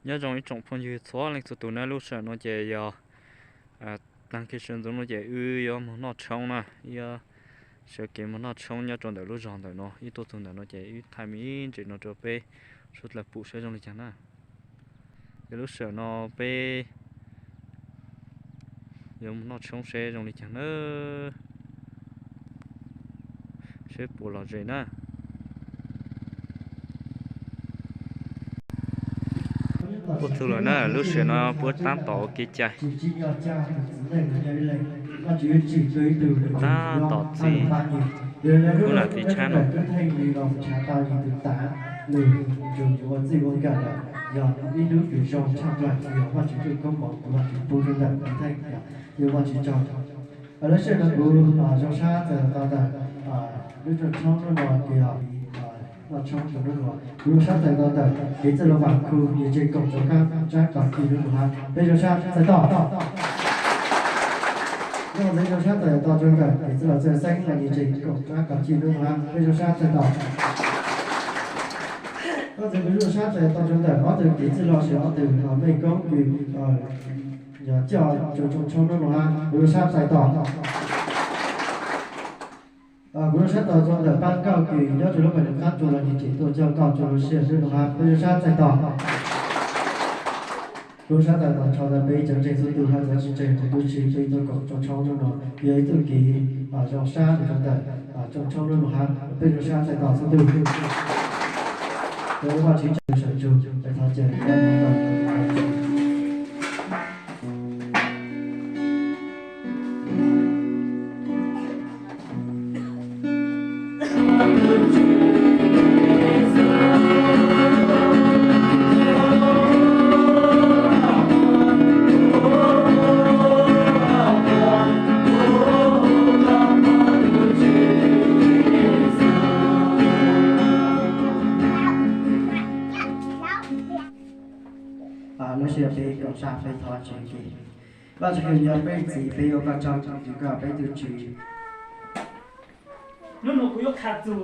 Nyob zoo ib tsoom phooj ywg txhua leej txhua tus na, lub sij hawm no ces yog tag kis sawv ntxov no ces wb yuav mus noj tshoob na, yuav sawv kev mus noj tshoob nyob rau ntawm lub zos ntawm no, wb tuaj txog ntawm no ces wb thaij me ntsis no rau peb sawv daws pum saib zoo li cas na. Ces lub sij hawm no peb yuav mus noj tshoob seb zoo li cas na, seb puas lom zem na. Ua txug lawm na, lub sij hawm no puab tab tom ua kev cai, tab tom txi khub nam txiv tshab no. Lub sij hawm no kuv zoo sab txais tau ntawm lub rooj tshoob no ces yog noj tshoob rau hnub no, kuv zoo sab txais tau ntawm kev txwj laug Vam Khu nyias tseem koom rov qab ntsab kom ci hnub no hab, peb zoo sab txais tau. Nyob ntawd zoo sab txais tau rau ntawm kev txwj laug Txawj Xeeb los nyias tseem koom ntsab kom ci hnub no hab, peb zoo sab txais tau. Nyob ntawd kuv zoo sab txais tau rau ntawm ob tug kev txwj laug seb ob tug mej koob kws yog coj rau rooj tshoob hnub no hab, kuv zoo sab txais tau. Kuv zoo sab txais tau rau ntawm pab nkauj kws nyob rau lub pas nws qab rua los nyias tseem tuaj coj nkauj rau lub sij hawm hnub no hab, peb zoo sab txais tau. Kuv zoo sab txais tau rau ntawm peb cov ntseeg txhua tug hab cov tsis ntseeg txhua tug, peb tuaj koom rooj tshoob hnub no yog ib tug kev zoo sab rau ntawm rooj tshoob hnub no hab, peb zoo sab txais tau txhua tug. Peb ua Vajtswv tsaug, sawv ntsug peb thov caw Lub sij hawm peb koom sab peb thov Vajtswv. Vajtswv nyob peb txiv, peb ua koj tsaug rau koj peb tus Tswv. Hnub no kuv yuav qha txug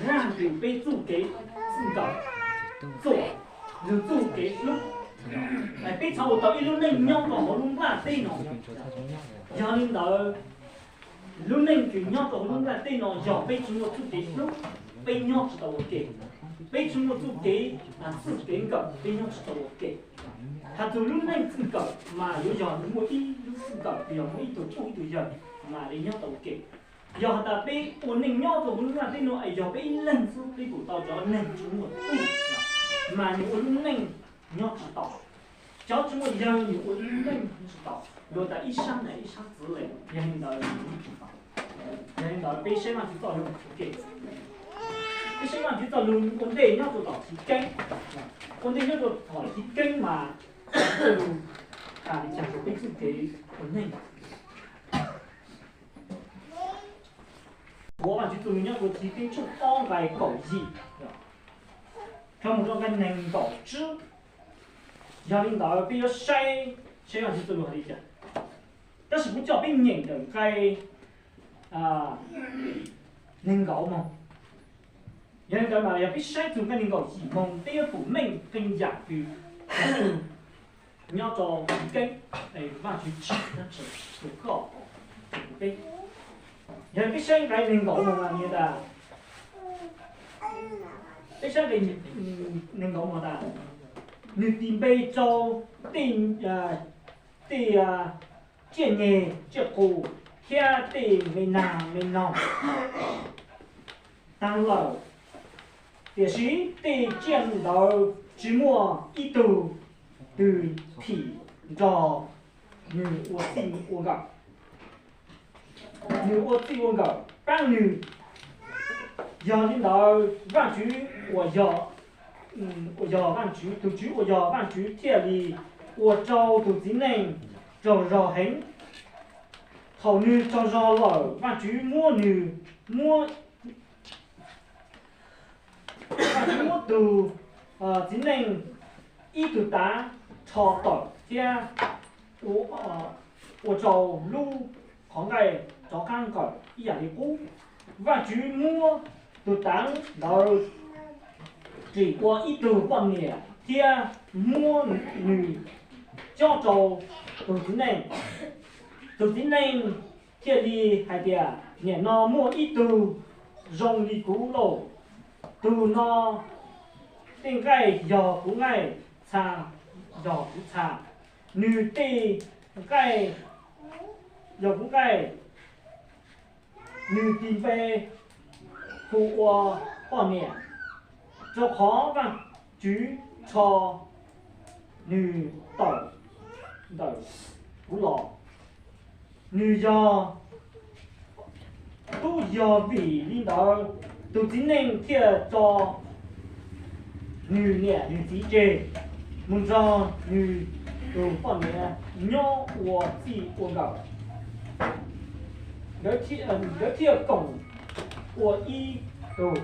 zaj kws peb txuj kev txwj nkawm, txuj, lug txuj kev hlub. Peb txhad ua tau ib lub neej nyob rau hauv lub nplaj teb no. Yog li ntawd, lub neej kws nyob rau hauv lub nplaj teb no yog peb tsi muaj txuj kev hlub, peb nyob tsi tau ua ke. Peb tsi muaj txuj kev txwj kev nkawm, peb nyob tsi tau ua ke. Has txug lub neej txwj nkawm mas yuav yog muaj ib lub txwj nkawm, yog muaj ib tug tub ib tug yawg mas li nyob tau ua ke. Yog has tas peb ua neej nyob rau hauv lub nplaj teb no es yog peb ib leeg xwb, peb pum tau cov neeg tsi muaj tub mas nwg ua lub neej nyob tsi tau. Cov tsi muaj yawg nwg ua lub neej tsi tau, luag tas ib sab nam ib sab txwv le, yog li ntawd nwg nyob tsi tau. Yog li ntawd peb saib Vaajtswv txoj lug ua ke. Peb saib Vaajtswv txoj lug ua ntej nyob rau tom chiv keeb. Ua ntej nyob rau tom chiv keeb mas txoj lug has li cas rau peb txuj kev ua neej. Kuv Vaajtswv txoj lug nyob rau chiv keeb tshooj ob nqai kaum yim, rov mus rau nqai neeg nkaum tsib. Yog li ntawd peb yuav saib, saib Vaajtswv txoj lug has li cas. Tab sis kuv coj peb nyeem ntawm nqai neeg nkaum moog. Yog li ntawd mas yog peb saib txug nqai neeg nkaum yim moog peb yuav pum meej qee yam kws nyob rau chiv keeb, Vaajtswv tsim rua koj, rua peb. Yog peb saib nqai neeg nkaum moog mas nwg tas, peb saib nqai neeg nkaum moog tas, nwg tis npe rau tej, tej tsiaj nyeg tsiaj qus thiab tej me nag me noog taag lawm, tiam sis tej tsiaj ntawd tsi muaj ib tug twg thim nrog nwg ua txij ua nkawm. Nwg ua txij ua nkawm paab nwg. Yog li ntawd Vaajtswv uas yog, uas yog Vaajtswv, tug Tswv uas yog Vaajtswv thiaj li ua rau tug txiv neej tsaug zog heev. Thaum nwg tsaug zog lawm, Vaajtswv muab nwg, muab, Vaajtswv muab tug txiv neej ib tug tav rho tawm thiab ua rau lub qhov nqaij rov qaab nqawm ib yam li qub. Vaajtswv muab tug tav ntawd rim ua ib tug poj niam thiab muab nws cob rau tus txiv neej. Tus txiv neej thiaj li hais tias, Nim no muaj ib tug zoo li kuv lauj. Tus no tej nqaij yog kuv nqaij, txha yog kuv txha. Nws tej nqaij yog kuv nqaij, nws tis npe hu ua poj niam, rau qhov Vajtswv rho nws tawm ntawm kuv los. Nws yog tub yog. Vim li ntawd, tus txiv neej thiaj tso nws niam nws txiv tseg, mus nrog nws tus poj niam nyob ua txij ua nkawm. Nkawd thiaj koom ua ib tug.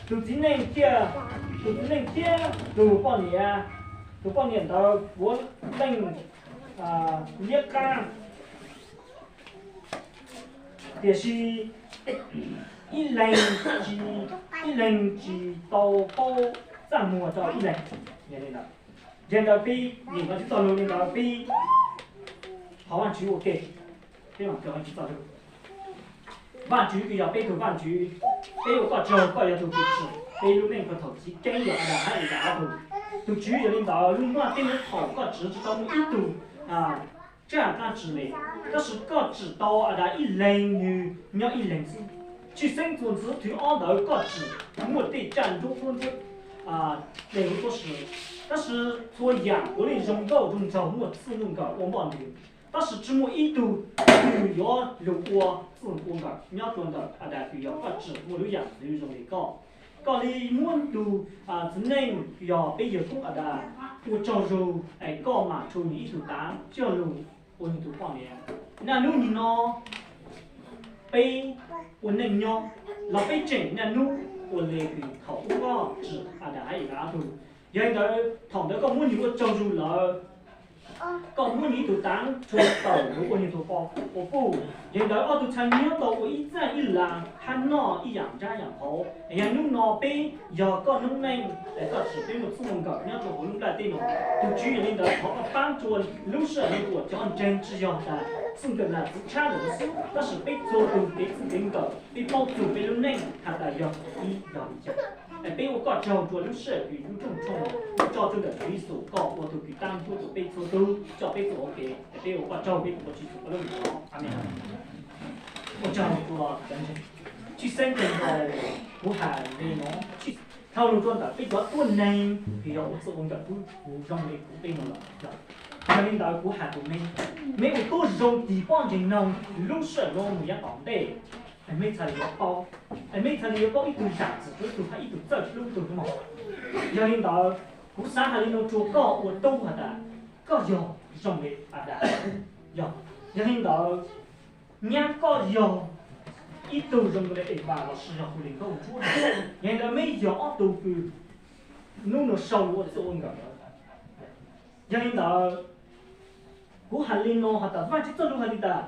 Tus txiv neej thiaj, tus txiv neej thiab tus poj niam, tus poj niam ntawd puav leej liab qab, tiam sis ib leeg tsis, ib leeg tsis tau paub txaj muag rau ib leeg. Yog li ntawd, peb nim no tsis txog lus li ntawd, peb thov Vajtswv ua ke, peb mam kawm Vajtswv txoj lus. Vajtswv, koj yog peb tus Vajtswv, peb ua koj tsaug, koj yog tus kws tsim peb lub neej puag thaum chiv keeb yog Adas hab Evas ob tug. Tus Tswv, yog li ntawd lub ntuj teb no thaum koj tsim tsis tau muaj ib tug tsaj dlaab tsi le, tab sis koj tsim tau Adas ib leeg nws nyob ib leeg xwb. Tshwj xeeb txuas ntxiv thwv ob ntawd koj tsim muaj tej tsaj nruab nruab nruab dej huv tuab si, tab sis txhua yam puav leej zoo nkauj zoo nraug muaj txij muaj nkawm ua npoj nws. Tab sis tsis muaj ib tug kws yuav lug ua txij ua nkawm nyob rua ntawm Adas kws yog koj tsim muaj lub yam ntxwv zoo li koj. Koj li muab tus txiv neej kws yog peb yawg koob Adas ua tsaug zug es koj mam rhu nws ib tug tav coj lug ua nws tus poj niam. Naj nub nim no peb ua neej nyob los peb tseem naj nub ua le kws thaum ub koj tsim Adas hab Evas ob tug. Yog li ntawd thaum ntawd koj muab nws ua tsaug zug lawm, koj muab nws ib tug tav rhu tawm lug ua nws tus quas puj. Yog li ntawd ob tug txhad nyob tau ua ib txaj ib las hab noj ib yam nrab yam qhauv. Yog hnub no peb yog koj noob neej es koj tsim peb muaj txij muaj nkawm nyob rua huv lub nplaj teb no. Tus Tswv, yog li ntawd thov koj paab rua lub sij hawm no tuam cov ntseeg tsi yog tas txij nkawm lam txwv tshab ntawm no xwb, tab sis peb txhua tug kev txij kev nkawm peb paub txug peb lub neej has tas yog ib yog li cas. Es peb ua koj tsaug rua lub sij hawm kws yug rooj tshooj tso rua ntawm Tswv Yexus koj ua tug kws taab ntuj rua peb txhua tug, coj peb txhua hauv kev. Es peb ua koj tsaug, peb ua Tswv Yexus koj lub npe thov, amees. Ua tsaug rua cov ntseeg. Tshwj xeeb kawg nkaus kuv has le no, dhau lug rua ntawm peb cov tuab neeg kws yog ua txij ua nkawm tub zoo le kuv peb no lawm. Yog li ntawd kuv has rua meb, meb ua tub zoo tig pob ntseg noog lub sij hawm no mus yav tom ntej, es meb txhad le yuav paub, es meb txhad le yuav paub ib tug zam txim rua ib tug hab ib tug txawj hlub ib tug hnub no. Yog li ntawd kuv xav has le no rua koj ua tub has tas koj yog zoo le Adas. Yog, yog li ntawd nyab koj yog ib tug zoo le Evas lossis yog hu le nkauj ntsuab. Yog li ntawd meb yog ob tug kws hnub no sau lug ua txij ua nkawm. Yog li ntawd kuv has le no has tas Vajtswv txoj lug has li tas,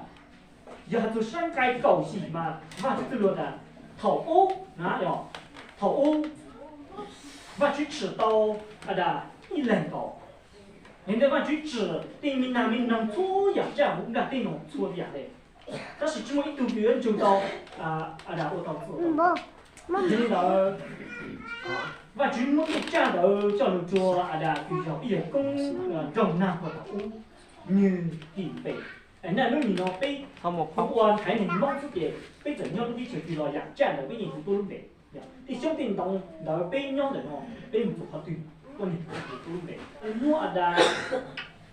yog has txug sab nqai kaum yim mas Vajtswv txoj lug tas thaum ub na, thaum ub Vajtswv tsim tau Adas ib leeg nkaus. Yog li ntawd Vajtswv tsim tej me nag me noog txhua yam tsaj huv nplaj teb no txhua yam le, tab sis tsi muaj ib tug kws yuav ntsug tau Adas ua tau txij. Yog li ntawd Vajtswv muab tej tsaj ntawd coj lug rua Adas kws yog ib yawg koob nroog nag puag thaum ub, nwg tis npe. Es naj nub nim no peb ua thaiv neeg Moob xwb ces peb txawm nyob lub teb chaws twg los yam tsaj ntawd peb yeej hu tuab lub npe. Tej xyoob tej ntoo ntawd peb nyob ntawm no, peb mus txug qhov twg kuj niag hu tuab lub npe. Muab Adas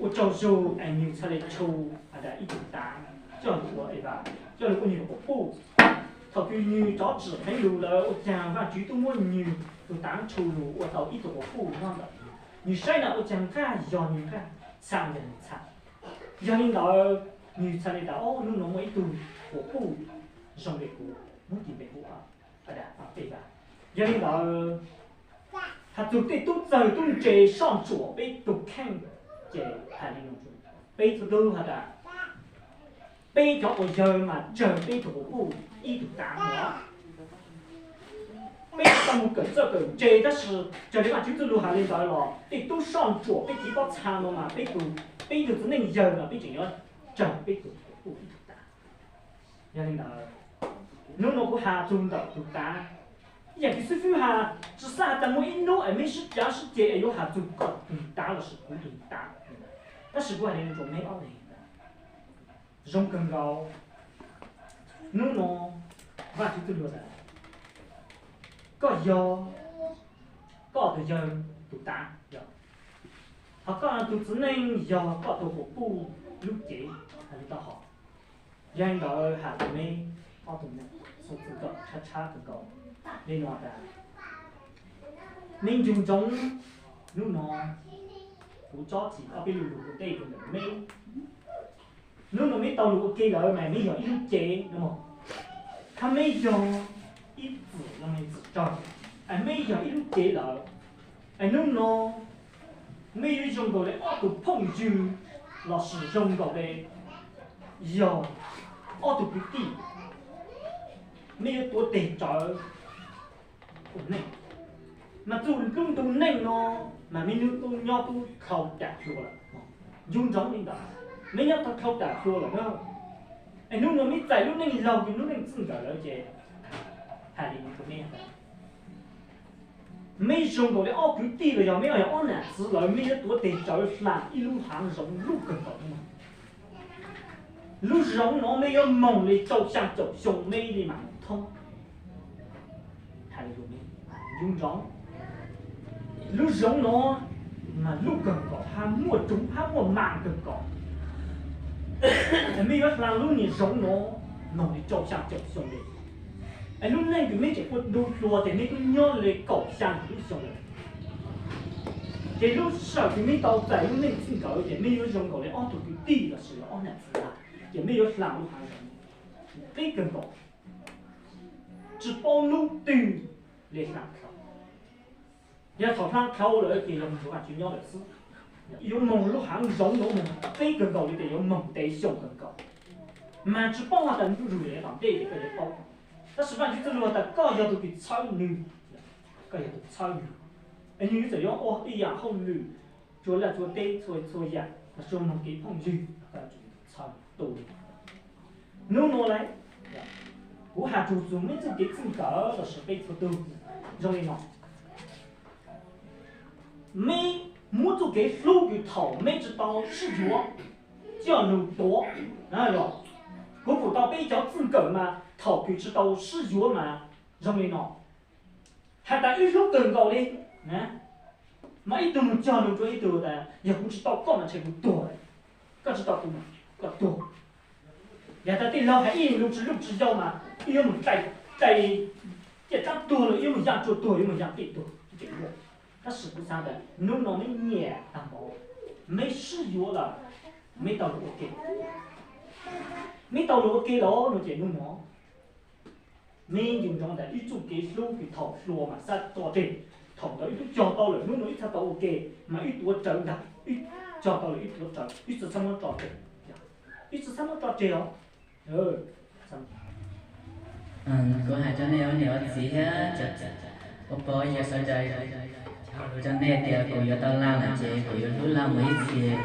ua tsaug zug es nwg txhad le rhu Adas ib tug tav coj lug ua Evas, coj lug ua nwg tus quas puj. Thaum kws nwg rov tsim dheev lug lawm ua caag Vajtswv tub muab nwg tus tav rhu lug ua tau ib tug quas puj nyob ntawd. Nwg saib na ua caag nqaj yog nwg nqaj, txha yog nwg txha. Yog li ntawd nwg txhad le tas, o, nub no muaj ib tug quas puj zoo le kuv, muab tis npe hu Adas Evas. Yog li ntawd has txug tej tub txawg tub ntse soj ntsuam peb tug kheej ces has li no, peb txhua tug has tas peb cov quas yawg mas tsawg peb tug quas puj ib tug tav no. Peb tsis tau mus kawm txawj kawm ntse tab sis raws li Vajtswv txoj lus hais li ntawd los tej tub soj ntsuam peb txiv pob txha no mas peb tus, peb tug txiv neej yawg no peb tseem yuav raug peb tus quas puj ib tug tav. Yog li ntawd, hnub no kuv has txug ntawm tus tav. Ib yam li xib fwb has, tsis xav has tas muaj ib hnub es meb sib cav sib ceg es yuav has txug koj tus tav lossis kuv tus tav. Tab sis kuv hais li no rau meb ob leeg, zoo kawg nkaus. Hnub no Vajtswv txoj lus tas, koj yog koj tus yawg tus tav, ho koj tus txiv neej yog koj tus quas puj lub cev, hais li tau hos. Yog li ntawd has rau meb ob tug neeg xub txwv kom tshab tshab kawg nkaus li no tas, meb nco ntsoov hnub no kuv tsob txim ob peb lus lus kuv tej rau ntawm meb. Hnub no meb tau lus ua ke lawm mas meb yog ib lub cev no, hab meb yog ib txwm zoo li txwm tsawg, es meb yog ib lub cev lawm. Es hnub no meb yuav zoo nkaus li ob tug phooj ywg lossis zoo nkaus li yog ob tug kwv tij, meb yuav tuav tes tsawv ua neej. Mas txuj lub ntu neej no mas meb nyob tub nyob tub dhau cam hlua lawm. Nco ntsoov li ntawd, meb nyob tau dhau cam hlua lawm na. Es hnub no meb txais lub neej laug kws lub neej txij nkawm lawm ces hais li no rau meb, meb zoo nkaus li ob kwv tij los yog meb yog ob nam txiv lawm, mej yuav tuav tes tsawv hla ib lub haav zoov lub kawg nkaus no. Lub zoov no mej yuav moog li rau xyaa caum xyoo mej li mam moog thoob. Hais li, nco ntsoov, lub zoov no mas lub kawg nkaus hab muaj tsuv hab muaj maam kawg nkaus. Es mej yuav hla lub niag zoov no moog li rau xyaa caum xyoo li. Es lub neej kws mej tseem kuj ntu hlua ces mej kuj nyob li kaum xyaa lub xyoo lawm. Ces lub sij hawm kws mej tau txais lub neej txij nkawm ces mej yuav zoo nkaus li ob tug kwv tij lossis yog ob nam txiv lawm, ces mej yuav hla lub haav zoov qib kawg nkaus, tsis paub hnub twg li hla dhau. Yog thaum hla dhau lawm ces yog moog nrug Vajtswv nyob lawm xwb. Yuav moog lub haav zoov no moog qib kawg nkaus li ces yuav moog ntev xyoo kawg nkaus. Mas tsis paub has tas ntu zus yav tom ntej ces koj yuav paub. Tab sis Vajtswv txoj lus has tas koj yog tug kws txhawb nwg, koj yog tug txhawb nwg, es nwg txawm yuav ua ib yaam hauj lwm, txhua laj txhua teb txhua txhua yaam los tsuas moog kev phooj ywg, koj txhawb tu. Hnub no lawm, kuv has txug txug meb txuj kev txij nkawm lossis peb txhua tug zoo li no. Meb muab txuj kev hlub kws thaum meb tsis tau sib yuav coj lug tuav, kuv pum tau peb cov txij nkawm mas thaum kws tsis tau sib yuav mas zoo li no. Has tas wb hlub kawg nkaus li, mas ib tug moog cog lug rua ib tug tas yog kuv tsis tau koj mas ntshe kuv tuag, koj tsis tau kuv mas koj tuag. Yog tas tij laug has ib lug tsis lug tsis yau mas wb yuav moog dlai, dlai ciaj dlaab tuag lawm, wb yuav moog yaaj tsua tuag, yuav moog yaaj tij tuag. Tab sis kuv xaav tas hnub no meb nyiam taag npaum, meb sib yuav lawm, meb tau lug ua ke, meb tau lug ua ke lawm no ces hnub no meb nco ntsoov tas wb txuj kev hlub kws thaum hluas mas xav tso tseg, thaum ntawd wb tub cog tau lawm, hnub no wb txhaj tau ua ke, mas wb tuav rawv ntag, wb cog tau lawm wb tuav rawv, wb tsi txhaj muab tso tseg, wb tsi txhaj muab tso tseg os. Kuv has rua nej ua niam ua txiv thiab ua pog ua yawg sawv daws, lug rua nej tias kuv yuav tau Laj lawm ces kuv yuav hlub Laj mus ib txhis,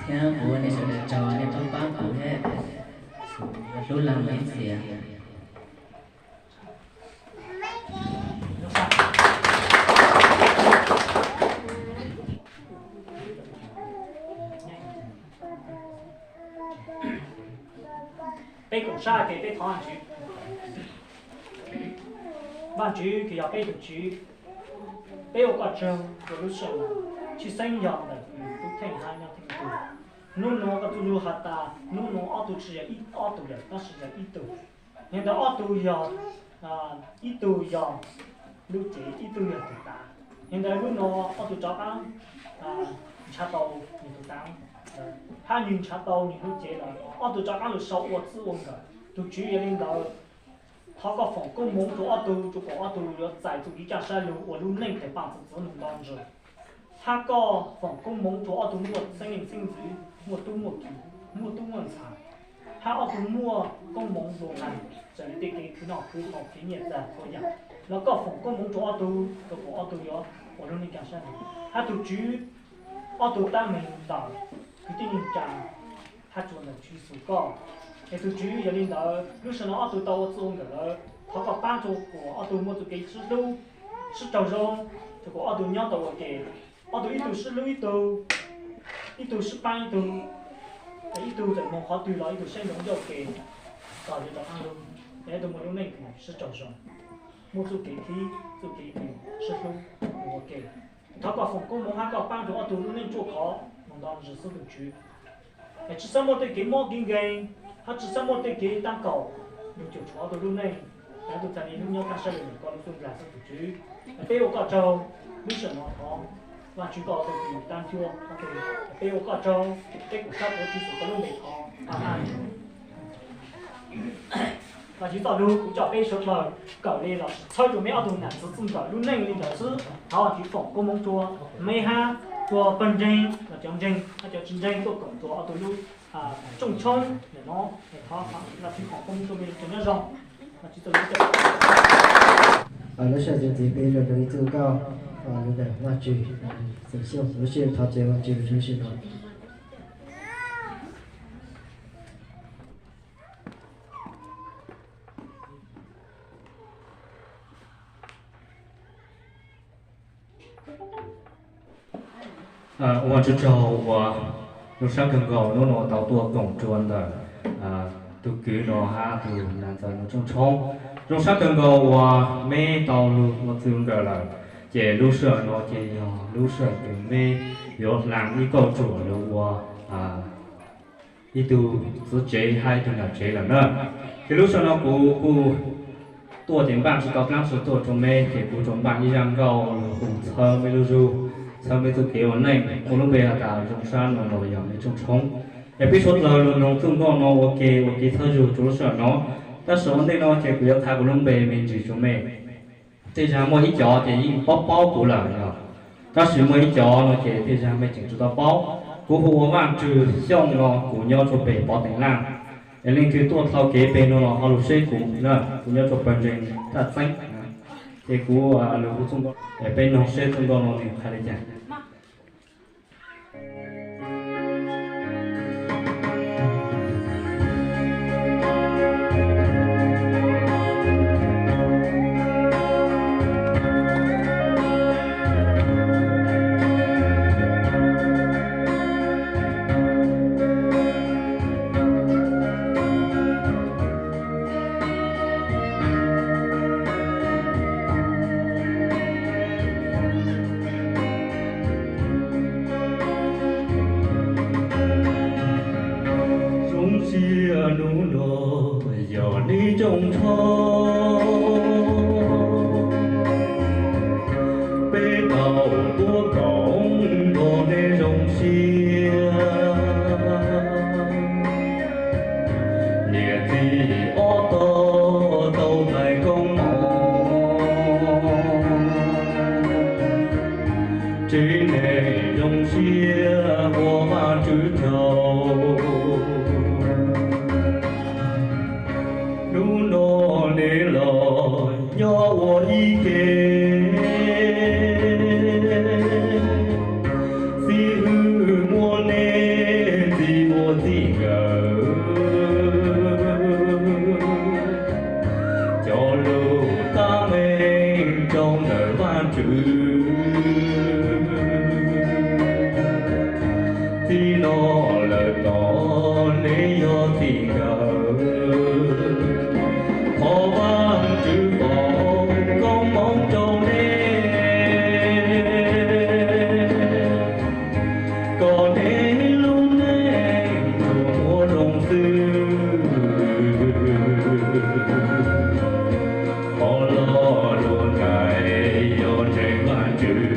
thiab kuv ua nej sawv daws tsaug nej paab paab kuv thiab, kuv yuav hlub Laj mus ib txhis. Peb koom sab ke peb thov Vaajtswv. Vaajtswv kws yog peb tug Tswv, peb ua koj tsaug rua lub sij hawm no, tshwj xeeb yog ntawm tub Theej hab nyob Theej tug. Hnub no koj txuj lug has tas hnub no ob tug tsi yog ib ob tug lawm tab sis yog ib tug. Yog ntawd ob tug yog, ib tug yog lub cev, ib tug yog tug tav. Yog ntawd hnub no ob tug rov qaab nrhav tau nwg tug tav, hab nwg nrhav tau nwg lub cev lawm, ob tug rov qaab lug sau ua txij ua nkawm. Tug Tswv yog li ntawd, thov koj foom koob moov rua ob tug, rua kom ob tug yuav txais txuj kev caj sab lug ua lub neej tawg paaj txwv txwv moog nto ntswg. Hab koj foom koob moov rua ob tug muaj xeeb leej xeeb ntxwv, muaj tub muaj ki, muaj tub muaj ntxhais. hab ob tug muaj koob moov dua nqaa, txawm le tej kev khwv noj khwv haus, kev nyiaj txag txhua yaam, los koj foom koob moov rua ob tug, rua kuas ob tug yuav ua lub neej kaaj sab le. Hab tug Tswv, ob tug tab meeg ntawm kwv tij neej tsaa hab tsuas ntawm Tswv Yexus koj. Es tug Tswv, yog le ntawd lub sij hawm no ob tug tau ua txij ua nkawm lawm, thov koj paab rua kuas ob tug muaj txuj kev sib hlub, sib raug zoo, rua kuas ob tug nyob tau ua ke, ob tug ib tug sib hlub ib tug, ib tug sib paab ib tug, ib tug txawm moog qhov twg los ib tug saib ntsoov ncauj ke, tog yuav rov qaab lug, es ob tug muaj lub neej sib raug zoo, muaj txuj kev khib txuj kev nyiam, sib hlub ua ke. Thov koj foom koob moov hab koj paab rua ob tug lub neej ruaj khov moog nto ntsis xwb tug Tswv. Es tsi xaav muaj tej kev mob kev nkeeg, hab tsi xaav muaj tej kev taab kaum lug cuam tshuam ob tug lub neej, es ob tug txhad le lub nyob kaaj sab le ntawm koj lub txuj nplaig xwb tug Tswv. Peb ua koj tsaug, lub sij hawm no thov Vaajtswv koj ua tug kws taab ncuab ob tug. Peb ua koj tsaug, peb kuas sab tuav Tswv Yexus koj lub npe thov. Vaajtswv txoj lug kuv coj peb suav dlawg kawm le los txhawb rua meb ob tug nam txwv txij nkawm lub neej le ntawd xwb. Thov Vaajtswv foom koob moov rua meb hab rua pawg ntseeg los cov ntseeg hab cov tsi ntseeg tuaj koom rua ob tug lub rooj tshoob ntawm no. Thov Vaajtswv foom koob moov rua mej tsev nyob zoo. Lub sij hawm txuas ntxiv peb yuav rov ib txuj nkauj lug ntawm Vaajtswv, txawm xyoo lub sij hawm thov txhua Vaajtswv lub sij hawm no. Ua Vaajtswv tsaug uas zoo sab kawg nkaus hnub no tau tuaj koom rua ntawm tug kwv no hab tug nam ntxawm no rooj tshoob. Zoo sab kawg nkaus uas meb tau lug ua txwv nkawm lawm, ces lub sij hawm no ces yog lub sij hawm kws meb yuav hlaas ib kauj ruam lug ua ib tug txiv tsev hab ib tug nam tsev lawm na. Ces lub sij hawm no kuv kuj tuaj ces npaaj tsi tau dlaab tsi tuaj rua meb, ces kuv tsuas npaaj ib zaj nkauj lug hu txhawb meb lub zug, txhawb meb txuj kev ua neej, muaj lub npe has tas zoo sab no los yog mej rooj tshoob. Es peb suav dlawg lug noog txuj nkauj no ua ke ua kev txhawb zug rua lub sij hawm no. Tab sis ua ntej no ces kuv yuav qha kuv lub npe me ntsis rua mej. Tej zag muaj ib cov ces yeej paub paub kuv lawm yog, tab sis muaj ib cov no ces tej zag mej tseem tsi tau paub. Kuv hu ua Vaaj Tswv Xyooj no, kuv nyob rua pem Pov Teem Laj. Es leej twg tuaj dhau kev peg no los ho lug seb kuv na, kuv nyob rua pawg ntseeg Thaj Txeeb. Ces kuv lug hu txuj nkauj, peb noog seb txuj nkauj no nws qha le caag. Zoo siab hnub no yog neb rooj tshoob, peb tau tuaj koom nrog neb zoo siab. Niam txiv ob tog tau txais koob hmoov, tsev neeg zoo siab ua Vaajtswv tsaug. Hnub no neb los nyob ua ib ke, xib hwb muab neb txib ua txij nkawm. Cov lug tab meeg rau ntawm Vaajtswv, txij no lawm tod neb yog txij nkawm. Thov Vaajtswv foom koob hmoov rau neb, kom neb lub neej tsuas muaj zoo xwb. Qhov loj lug nqaim yog ntseeg Vaajtswv.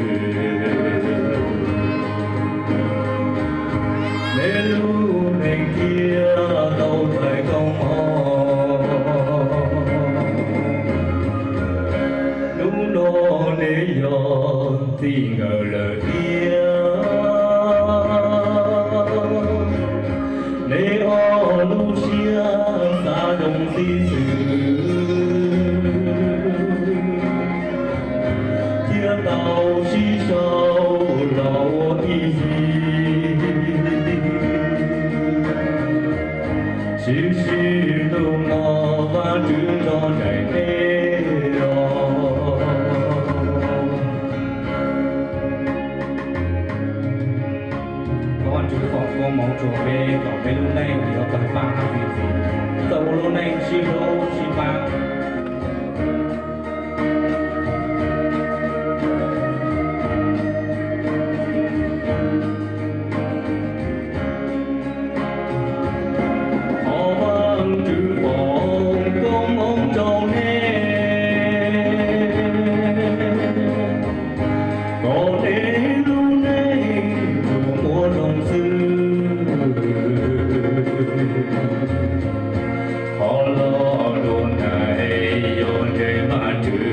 Neb lub neej thiaj tau txais koob hmoov. Hnub no neb yog txij nkawm lawm thiab. Neb ob lub siab xib xwm, thiab tau sib sau los ua ib yig. Sib sib hlub no Vajtswv nrog nraim nej os. Thov Vajtswv foom koob hmoov rau peb kom peb lub neej yuav tawg paj hab txi txiv, txawj ua lub neej sib hlub sib pab. Thov Vajtswv foom koob hmoov rau nej kom nej lub neej tsuas muaj zoo xwb. Qhov loj dua ntais yog ntseeg Vajtswv,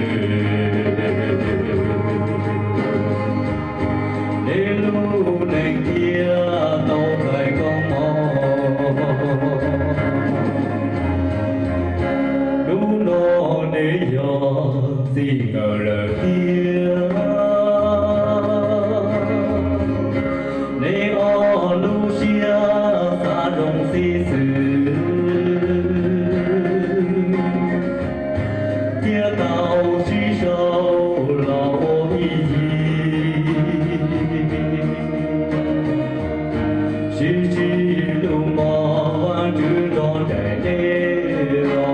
nej lub neej thiaj tau txais koob hmoov. Hnub no nej yog txij nkawm lawm thiab, nej ob lub siab xav zoo xib xwm, thiab tau sib sau los ua ib yig. Sib sib hlub mog, Vajtswv nrog nraim nej os.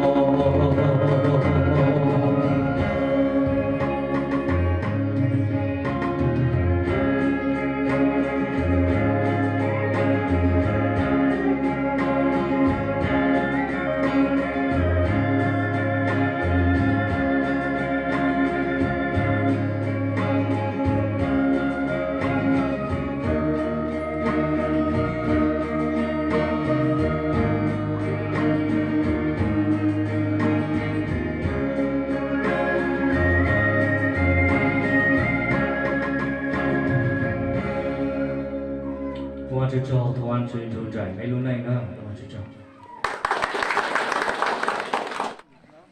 Ua Vajtswv tsaug, thov Vajtswv nrog nraim peb lub neej na. Ua Vajtswv tsaug.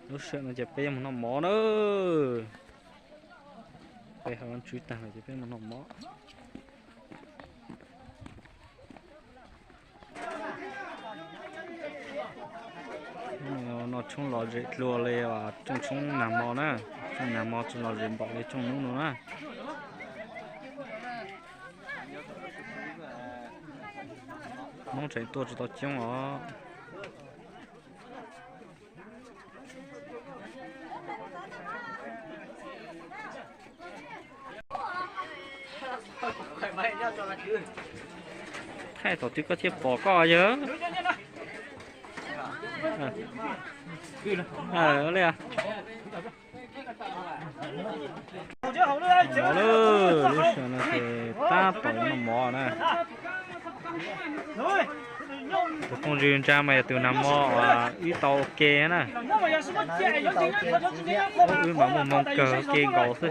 Lub sij hawm no ces peb yuav mus noj mov na. Peb hawm Vajtswv tag lawm ces peb mus noj mov. Noj tshoob lom zem dlua li, tsooj tshoob nag hmo na, tsooj nag hmo tsis lom zem npaum li tsooj hnub no na. Hmoob tseem tuaj tsis tau coob os. Thaij thaum twg koj thiaj pom koj yawg. Li mov lawm, lub sij hawm no ces tab tom noj mov na. Tus phooj ywg ntsa mas yog tus nag hmo uas wb tau ua ke na. Wb mas muaj hmoo kawg, ua ke nkaus xwb.